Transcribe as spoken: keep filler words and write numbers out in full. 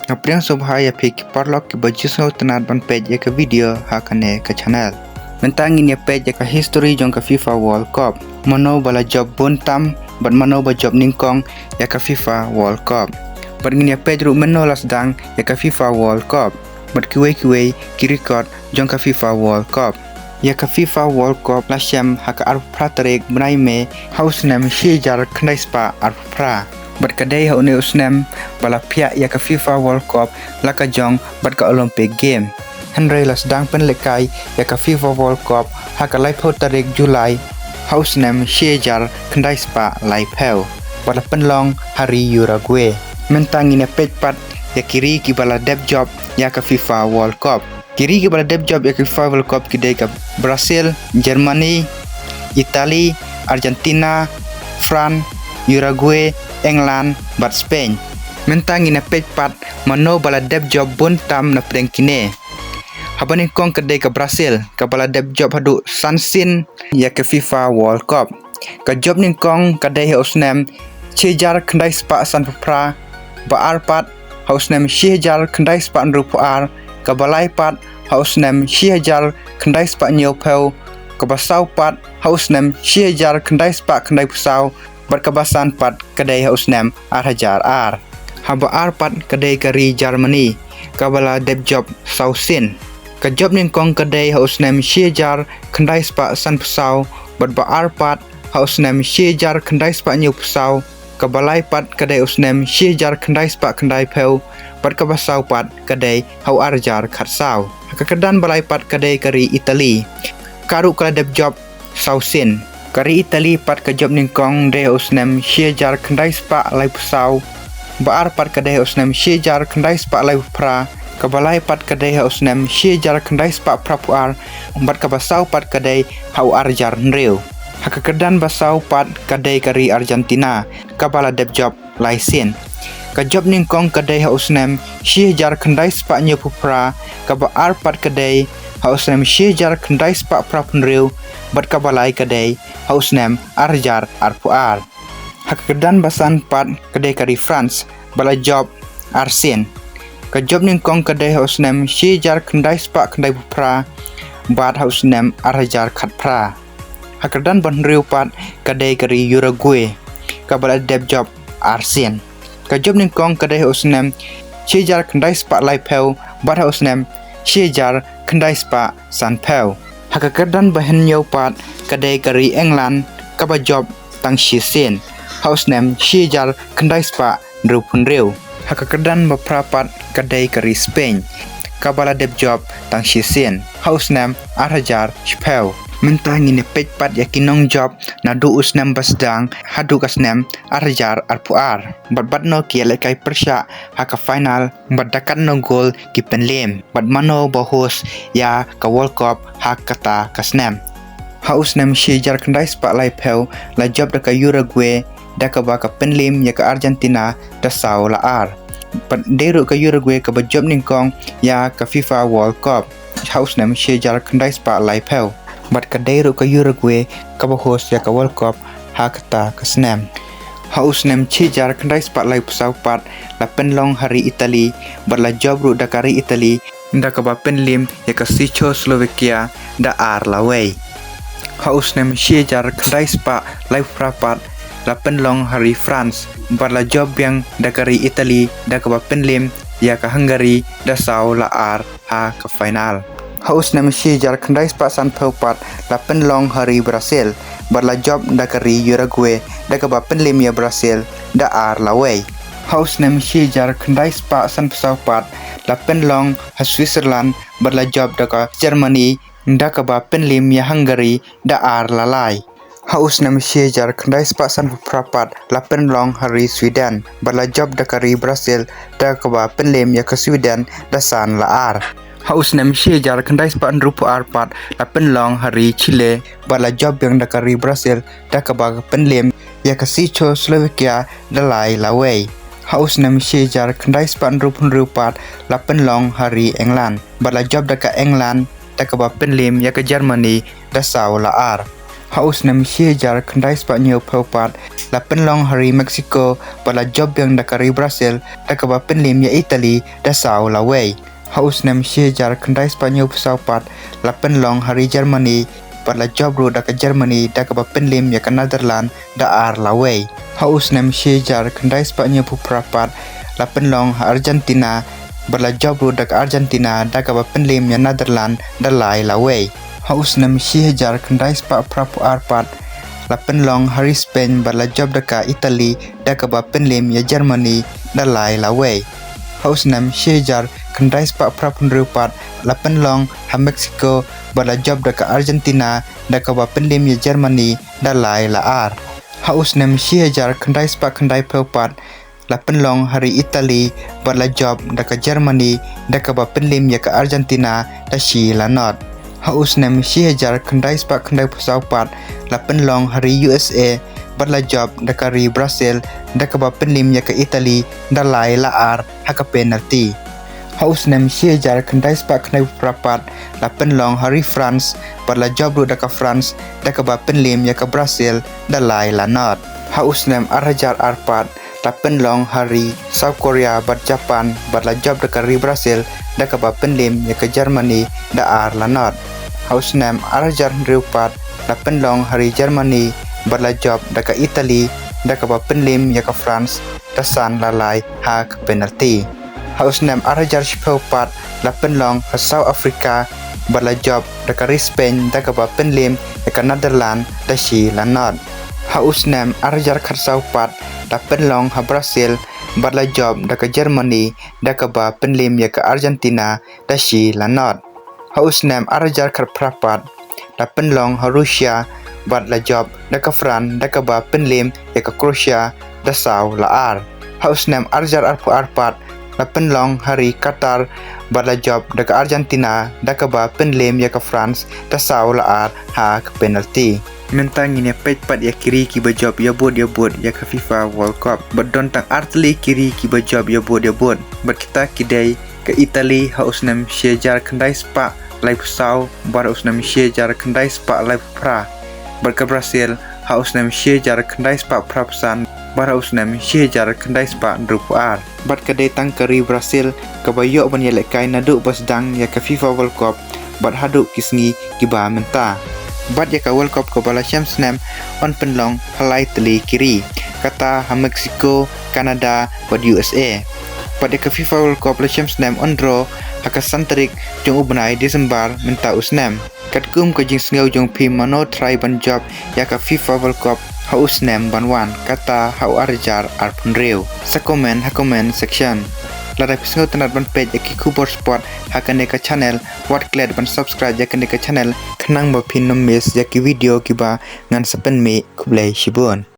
Nga pdiang sngewbha ïa phi ki paralok kiba ju sngewtynnat ban peit ïa ka video ha kane ka channel. Mynta ngin ïa peit ïa ka history jong ka FIFA World Cup. Mano ba la jop bun tam bad mano ba jop nyngkong ïa ka FIFA World Cup. Bad ngin ïa peit ruh mano la sdang ïa ka FIFA World Cup bad kiwei kiwei ki record jong ka FIFA World Cup. Ïa ka FIFA World Cup la shem ha ka arphew phra tarik bnai May ha u snem shi hajar khyndai spah arphew phra. Bad ka dei ha une u snem ba la phiah ïa ka FIFA World Cup la ka jong bad ka Olympic Game. Hynrei la sdang pynlehkai ïa ka FIFA World Cup ha ka laiphew tarik July ha u snem shi hajar khyndai spah laiphew. Bad la pynlong ha ri Uruguay. Mynta ngin ïa peit pat ïa ki ri kiba la dep jop ïa ka FIFA World Cup. Ki ri kiba la dep jop ïa ka FIFA World Cup ki dei ka Brazil, Germany, Italy, Argentina, France, Uruguay, England bad Spain. Mynta ngin ïa peit pat mano ba la dep jop bun tam na pdeng kine. Haba nyngkong ka dei ka Brazil, kaba la dep jop haduh san sien ïa ka FIFA World Cup. Ka jop nyngkong ka dei ha u snem shi hajar khyndai spah sanphew phra, ba ar pat ha u snem shi hajar khyndai spah hynriewphew ar, kaba lai pat ha u snem shi hajar khyndai spah hynñiewphew, kaba saw pat ha u snem shi hajar khyndai spah khyndaiphew saw, bad kaba san pat ka dei ha u snem ar hajar ar. Haba ar pat ka dei ka ri Germany, kaba la dep jop saw sien. Ka jop nyngkong ka dei ha u snem shi hajar khyndai spah sanphew saw, bad ba ar pat ha u snem shi hajar khyndai spah hynñiewphew saw, kaba lai pat ka dei u snem shi hajar khyndai spah khyndaiphew, bad kaba saw pat ka dei ha u ar hajar khatsaw. Ha ka kyrdan ba lai pat ka dei ka ri Italy. Ka ruh ka la dep jop saw sien. Ka ri Italy pat ka jop nyngkong dei ha u snem shi hajar khyndai spah laiphew saw. Ba ar pat ka dei ha u snem shi hajar khyndai spah laiphew phra. Kaba lai pat ka dei ha u snem shi hajar khyndai spah phraphew ar. Bad kaba saw pat ka dei ha u ar hajar hynriew. Ha ka kyrdan ba saw pat ka dei ka ri Argentina, kaba la dep jop lai sien. Ka jop nyngkong ka dei ha u snem shi hajar khyndai spah hynñiewphew phra, kaba ar pat ka dei ha u snem shi hajar khyndai spah phraphew hynriew, bad kaba lai ka dei ha u snem ar hajar arphew ar. Ha ka kyrdan ba san pat ka dei ka ri France, ba la jop ar sien. Ka jop nyngkong ka dei ha u snem shi hajar khyndai spah khyndaiphew phra, bad ha u snem ar hajar khatphra. Ha ka kyrdan ba hynriew pat ka dei ka ri Uruguay, kaba la dep jop ar sien. Ka jop nyngkong ka dei ha u snem shi hajar khyndai spah laiphew, bad ha u snem shi hajar khyndai spah sanphew. Ha ka kyrdan ba hynñiew pat ka dei ka ri England, kaba jop tang shi sien ha u snem shi hajar khyndai spah hynriewphew hynriew. Ha ka kyrdan ba phra pat ka dei ka ri Spain, kaba la dep jop tang shi sien ha u snem ar hajar shiphew. Mynta ngin ïa peit pat ïa ki nongjop naduh u snem ba sdang haduh ka snem ar hajar arphew ar. Bad bad no ki ïalehkai pyrshah ha ka final, bad da katno gol ki pynliem, bad mano ba host ïa ka World Cup ha kata ka snem. Ha u snem shi hajar khyndai spah laiphew la jop da ka Uruguay, da kaba ka pynliem ïa ka Argentina da saw la ar. Bad dei ruh ka Uruguay kaba jop nyngkong ïa ka FIFA World Cup ha u snem shi hajar khyndai spah laiphew. Bad ka dei ruh ka Uruguay kaba host ïa ka World Cup ha kata ka snem. Ha u snem shi hajar khyndai spah laiphew saw pat la pynlong ha ri Italy, bad la jop ruh da ka ri Italy, da kaba pynliem ïa ka Czechoslovakia da ar lawei. Ha u snem shi hajar khyndai spah laiphew phra pat la pynlong ha ri France, bad la jop biang da ka ri Italy, da kaba pynliem ïa ka Hungary da saw la ar ha ka final. Ha u snem shi hajar khyndai spah sanphew pat la pynlong ha ri Brazil, bad la jop da ka ri Uruguay, da kaba pynliem ïa Brazil da ar lawei. Ha u snem shi hajar khyndai spah sanphew saw pat la pynlong ha Switzerland, bad la jop da ka Germany, da kaba pynliem ïa Hungary da ar la lai. Ha u snem shi hajar khyndai spah sanphew phra pat la pynlong ha ri Sweden, bad la jop da ka ri Brazil, da kaba pynliem ïa ka Sweden da san la ar. Ha u snem shi hajar khyndai spah hynriewphew ar pat la pynlong ha ri Chile, bad la jop biang da ka ri Brazil, da kaba pynliem ïa ka Czechoslovakia da lai lawei. Ha u snem shi hajar khyndai spah hynriewphew hynriew pat la pynlong ha ri England, bad la jop da ka England, da kaba pynliem ïa ka Germany da saw la ar. Ha u snem shi hajar khyndai spah hynñiew phew pat la pynlong ha ri Mexico bad la jop biang da ka ri Brazil da kaba pynliem ïa Italy da saw la wei. Ha u snem shi hajar khyndai spah hynñiew phew saw pat la pynlong ha ri Germany bad la jop ruh da ka Germany da kaba pynliem ïa ka Netherlands da ar la wei. Ha u snem shi hajar khyndai spah hynñiew phew phra pat la pynlong ha Argentina bad la jop ruh da ka Argentina da kaba pynliem ïa Netherlands da lai la wei. Ha u snem shi hajar khyndai spah phra phew ar pat la pynlong ha ri Spain bad la jop da ka Italy da kaba pynliem ïa Germany da lai la wei. Ha u snem shi hajar khyndai spah phra phew hynriew pat la pynlong ha Mexico bad la jop da ka Argentina da kaba pynliem ïa Germany da lai la ar. Ha u snem shi hajar khyndai spah khyndai phew pat la pynlong ha ri Italy bad la jop da ka Germany da kaba pynliem ïa ka Argentina da shi la nod. Ha u snem shi hajar khyndai spah khyndai phew saw pat la pynlong ha ri U S A bad la jop da ka ri Brazil da kaba pynliem ïa ka Italy da lai la ar ha ka penalty. Ha u snem shi hajar khyndai spah khyndai phew phra pat la pynlong ha ri France bad la jop ruh da ka France da kaba pynliem ïa ka Brazil da lai la nod. Ha u snem ar hajar ar pat la pynlong ha ri South Korea bad Japan bad la jop da ka ri Brazil da kaba pynliem ïa ka Germany da ar la nod. Ha u snem ar hajar hynriew pat la pynlong ha ri Germany bad la jop da ka Italy da kaba pynliem ïa ka France da san la lai ha ka penalty. Ha u snem ar hajar shiphew pat la pynlong ha South Africa bad la jop da ka ri Spain da kaba pynliem ïa ka Netherlands da shi la nod. Ha u snem ar hajar khatsaw pat la pynlong ha Brazil bad la jop da ka Germany da kaba pynliem ïa ka Argentina da shi la nod. Ha u snem ar hajar khatphra pat la pynlong ha Russia bad la jop da ka France da kaba pynliem ïa ka Croatia da saw la ar. Ha u snem ar hajar arphew ar pat la pynlong ha ri Qatar bad la jop da ka Argentina da kaba pynliem ïa ka France da saw la ar ha ka penalty. Mynta ngin ïa peit pat ïa ki ri kiba jop ïabud ïabud ïa ka FIFA World Cup. Bad don tang ar tylli ki ri kiba jop ïabud ïabud. Bad kita ki dei ka Italy ha u snem shi hajar khyndai spah laiphew saw bad ha u snem shi hajar khyndai spah laiphew phra. Bad ka Brazil ha u snem shi hajar khyndai spah phraphew san bad ha u snem shi hajar khyndai spah hynriewphew ar. Bad ka dei tang ka ri Brazil kaba ïoh ban ïalehkai naduh ba sdang ïa ka FIFA World Cup bad haduh ki sngi kiba mynta. Bad ïa ka World Cup kaba la shem snem yn pynlong ha lai tylli ki ri, kata ha Mexico, Canada bad U S A. Bad ïa ka FIFA World Cup la shem snem yn draw ha ka san tarik jong u bnai December mynta u snem. Katkum ka jingsngew jong phi, mano trai ban jop ïa ka FIFA World Cup ha u snem ban wan, kata ha u ar hajar arphew hynriew? Sa comment ha comment section. Lada phi sngewtynnat ban peit ïa ki khubor sport ha kane ka channel, wat klet ban subscribe ïa kane ka channel khnang ba phin ym miss ïa ki video kiba ngan sa pynmih. Khublei shibun.